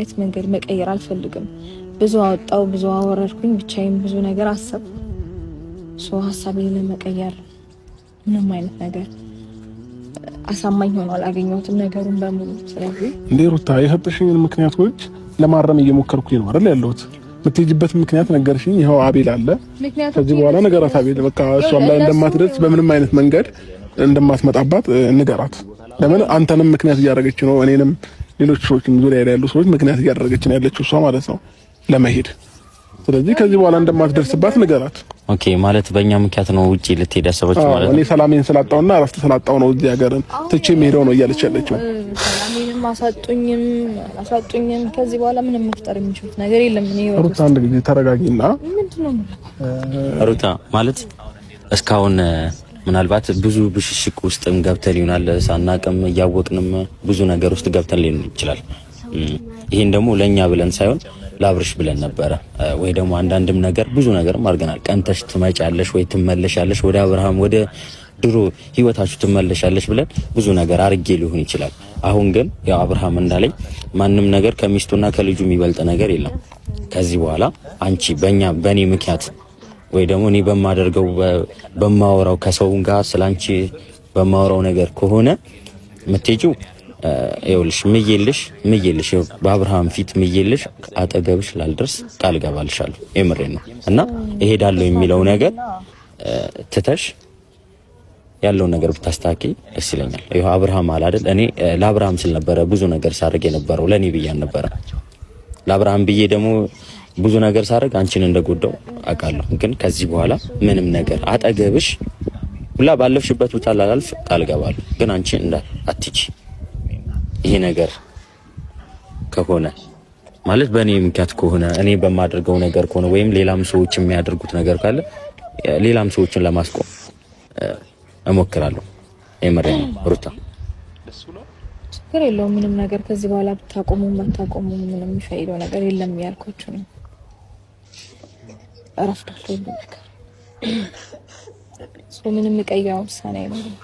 አይነት መንገድ መቀየር አልፈልግም። ብዙ አወጣው፣ ብዙ አወረድኩኝ፣ ብቻዬን ብዙ ነገር አሰብኩ። So ሀሳቤን ለመቀየር ምንም አይነት ነገር አሳማኝ ሆኖ አላገኘሁትም ነገሩን በሙሉ። ስለዚህ እንዴ ሩታ፣ የሰጠሽኝን ምክንያቶች ለማረም እየሞከርኩኝ ነው አይደል ያለሁት። የምትሄጂበት ምክንያት ነገርሽኝ። ይኸው አቤል አለ። ከዚህ በኋላ ነገራት አቤል። በቃ እሷም ላይ እንደማትደርስ፣ በምንም አይነት መንገድ እንደማትመጣባት ንገራት። ለምን አንተንም ምክንያት እያደረገች ነው፣ እኔንም ሌሎች ሰዎችም ዙሪያ ላይ ያሉ ሰዎች ምክንያት እያደረገች ነው ያለችው እሷ ማለት ነው ለመሄድ። ስለዚህ ከዚህ በኋላ እንደማትደርስባት ንገራት። Okay፣ ማለት በእኛ ምክንያት ነው ውጪ ልትሄድ ያሰበችው ማለት ነው። እኔ ሰላሜን ስላጣውና እረፍት ስላጣው ነው እዚህ ሀገርን ትቼ የምሄደው ነው እያለች ያለችው። ሰላሜንም አሳጡኝም አሳጡኝም ከዚህ በኋላ ምንም መፍጠር የሚችሉት ነገር የለም። እኔ ሩታ፣ አንድ ጊዜ ተረጋጊና ምንድነው ሩታ፣ ማለት እስካሁን ምናልባት ብዙ ብሽሽቅ ውስጥም ገብተን ይሆናል፣ ሳናቅም እያወቅንም ብዙ ነገር ውስጥ ገብተን ሊሆን ይችላል። ይሄን ደግሞ ለእኛ ብለን ሳይሆን ላብርሽ ብለን ነበረ፣ ወይ ደግሞ አንዳንድም ነገር ብዙ ነገርም አድርገናል። ቀንተሽ ትመጫለሽ ወይ ትመለሻለሽ ወደ አብርሃም፣ ወደ ድሮ ህይወታችሁ ትመለሻለሽ ብለን ብዙ ነገር አርጌ ሊሆን ይችላል። አሁን ግን ያው አብርሃም እንዳለኝ ማንም ነገር ከሚስቱና ከልጁ የሚበልጥ ነገር የለም። ከዚህ በኋላ አንቺ በእኛ በእኔ ምክንያት ወይ ደግሞ እኔ በማደርገው፣ በማወራው፣ ከሰው ጋር ስላንቺ በማወራው ነገር ከሆነ የምትሄጂው፣ ይኸውልሽ ምዬልሽ ምዬልሽ በአብርሃም ፊት ምዬልሽ አጠገብሽ ላልደርስ ቃል እገባልሻለሁ። የምሬን ነው። እና እሄዳለሁ የሚለው ነገር ትተሽ ያለውን ነገር ብታስተካክይ ደስ ይለኛል። ይኸው አብርሃም አለ አይደል? እኔ ለአብርሃም ስል ነበረ ብዙ ነገር ሳደርግ የነበረው፣ ለእኔ ብዬ አልነበረ። ለአብርሃም ብዬ ደግሞ ብዙ ነገር ሳደርግ አንቺን እንደጎዳው አውቃለሁ። ግን ከዚህ በኋላ ምንም ነገር አጠገብሽ ሁላ ባለፍሽበት ቦታ ላላልፍ ቃል እገባለሁ። ግን አንቺ እንዳ አትጂ። ይሄ ነገር ከሆነ፣ ማለት በእኔ ምክንያት ከሆነ፣ እኔ በማደርገው ነገር ከሆነ፣ ወይም ሌላም ሰዎች የሚያደርጉት ነገር ካለ ሌላም ሰዎችን ለማስቆም እሞክራለሁ። የምሬን ነው ሩታ። ችግር የለውም። ምንም ነገር ከዚህ በኋላ ብታቆሙም ባታቆሙም ምንም የሚፈይደው ነገር የለም እያልኳችሁ ነው። እረፍዳለሁ ሁሉ ነገር። So ምንም የሚቀይረው ውሳኔ አይኖርም።